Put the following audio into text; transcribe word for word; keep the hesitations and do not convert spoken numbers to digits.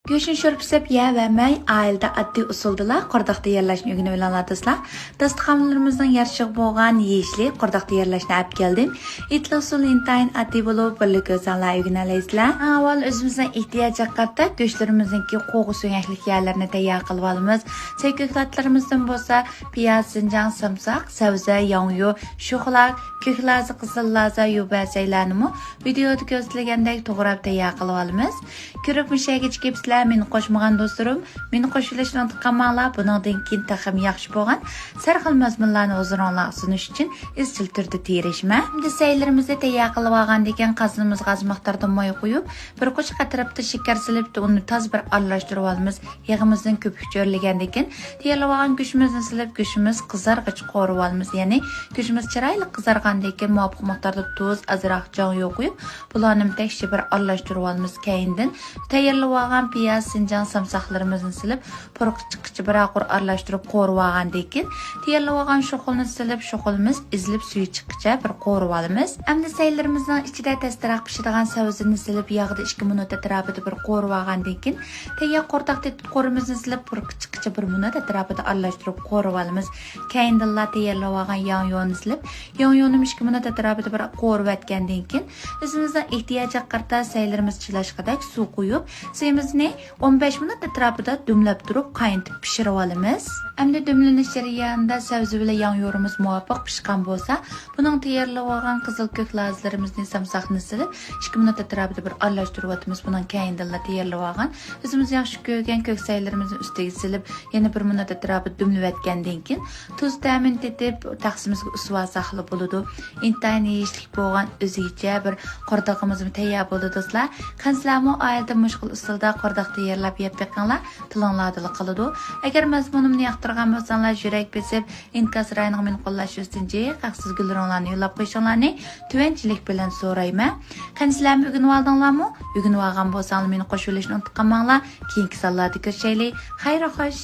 گۆشنى شورپا سېلىپ يەۋەرمەي، ئائىلىدە ئاددىي ئۇسۇلدىلا قورداق تەييارلاشنى ئۆگىنىۋېلىڭلار دوستلار. داستىخانلىرىمىزنىڭ يارىشىغا بولغان يېيىشلىك قورداق تەييارلاشنى ئەپ كەلدىم. ئېيتىلغۇ ئۇسۇلى ئىنتايىن ئاددىي بولۇپ، بىرلىككە ئۆزۈڭلار ئۆگىنەلەيسىلەر. ئەڭ ئاۋۋال ئۆزىمىزنىڭ ئېھتىياجىغا قارىتا گۆشلىرىمىزنىڭكى قوغۇ سۆڭەكلىك يەرلىرىنى تەييار قىلىۋالىمىز. چاي كۆكتاتلىرىمىزدىن بولسا پىياز، سىنجاڭ سامساق، سەۋزە، ياڭيۇ، شوخلا، كۆك لازا، قىزىل لازا، يۇبەسەيلەرنىمۇ ۋىدېئودا كۆرسىتىلگەندەك توغراپ تەييار قىلىۋالىمىز. كۆرۈپ مۇشەگىچە كېپسىلەر مېنى قوشمىغان دوستلىرىم، مېنى قوشۇۋېلىشنى ئۇنتۇپ قالماڭلار. بۇنىڭدىن كېيىن تېخىمۇ ياخشى بولغان سەرخىل مەزمۇنلارنى ھۇزۇرۇڭلارغا سۇنۇش ئۈچۈن ئىزچىل تۈردە تىرىشىمەن. ئەمدى سەيلىرىمىزنى تەييار قىلىۋالغاندىن كېيىن قازىنىمىزغا ئاز مىقداردا موي قۇيۇپ، بىر قوچاق ئەتراپىدا شېكەر سېلىپ، ئۇنى تازا بىر ئارىلاشتۇرۇۋالىمىز. يېغىمىزدىن كۆپۈك چۆرىلىگەندىن كېيىن تەييارلىۋالغان گۆشىمىزنى سېلىپ، گۆشىمىز قىزارغىچە قورۇۋالىمىز. يەنى گۆشىمىز چىرايلىق قىزارغاندىن كېيىن مۇۋاپىق مىقداردا تۇز، ئازراق جاڭيۇ قۇيۇپ، بۇلارنىمۇ تەكشى بىر ئارىلاشتۇرۇۋالىمىز. كەينىدىن تەييارلىۋالغان پىياز، سىنجاڭ سامساقلىرىمىزنى سېلىپ، پۇرىقى چىققىچە بىرەر قۇر ئارىلاشتۇرۇپ قورۇۋالغاندىن كېيىن، تەييارلىۋالغان شوخلىنى سېلىپ، شوخلىمىز ئېزىلىپ سۈيى چىققىچە بىر قورۇۋالىمىز. ئەمدى سەيلىرىمىزنىڭ ئىچىدە تەستىراق پىشىدىغان سەۋزىنى سېلىپ، ياغدا ئىككى مىنۇت ئەتراپىدا بىر قورۇۋالغاندىن كېيىن، تەييار قورداق تېتىتقۇرىمىزنى سېلىپ، پۇرىقى چىققىچە بىر مىنۇت ئەتراپىدا ئارىلاشتۇرۇپ قورۇۋالىمىز. كەينىدىنلا تەييارلىۋالغان ياڭيۇنى سېلىپ، ياڭيۇنىمۇ ئىككى مىنۇت ئەتراپىدا بىر قورۇۋەتكەندىن كېيىن، ئۆزىمىزنىڭ ئېھتىياجىغا قارىتا سەيلىرىمىز چىلاشقىدەك سۇ قۇيۇپ، سۈيىمىزنى ئون بەش مىنۇت ئەتراپىدا دۈملەپ تۇرۇپ قاينىتىپ پىشۇرۇۋالىمىز. ئەمدى دۈملىنىش جەريانىدا سەۋزە بىلەن ياڭيۇرىمىز مۇۋاپىق پىشقان بولسا، بۇنىڭ تەييارلىۋالغان قىزىل كۆك لازىلىرىمىزنى، سامساقنى سېلىپ، ئىككى مىنۇت ئەتراپىدا بىر ئارىلاشتۇرۇۋاتىمىز. بۇنىڭ كەينىدىنلا تەييارلىۋالغان ئۆزىمىز ياخشى كۆرگەن كۆك سەيلىرىمىزنى ئۈستىگە سېلىپ، يەنە بىر مىنۇت ئەتراپىدا دۈملىۋەتكەندىن كېيىن، تۇز تەمىنى تېتىپ، تەخسىمىزگە ئۇسسىۋالساقلا بولىدۇ. ئىنتايىن يېيىشلىك بولغان ئۆزگىچە بىر قوردىقىمىزمۇ تەييار بولدى دوستلار. قان سىلەرمۇ ئائىلىدە مۇشۇ خىل ئۇسۇلدا قورداق تەييارلاپ يەپ بېقىڭلار، تىلىڭلاردىلا قالىدۇ. ئەگەر مەزمۇنۇمنى ياقتۇرغان بولساڭلار، يۈرەك بېسىپ، ئىنكاس رايونىغا مېنى قوللاش يۈزىسىدىن جىق ھەقسىز گۈل رەڭلارنى يوللاپ قويۇشۇڭلارنى تۆۋەنچىلىك بىلەن سورايمەن. قېنى سىلەرمۇ ئۆگىنىۋالدىڭلارمۇ؟ ئۆگىنىۋالغان بولساڭلار مېنى قوشۇۋېلىشنى ئۇنتۇپ قالماڭلار. كېيىنكى سانلاردا كۆرۈشەيلى. خەير خوش.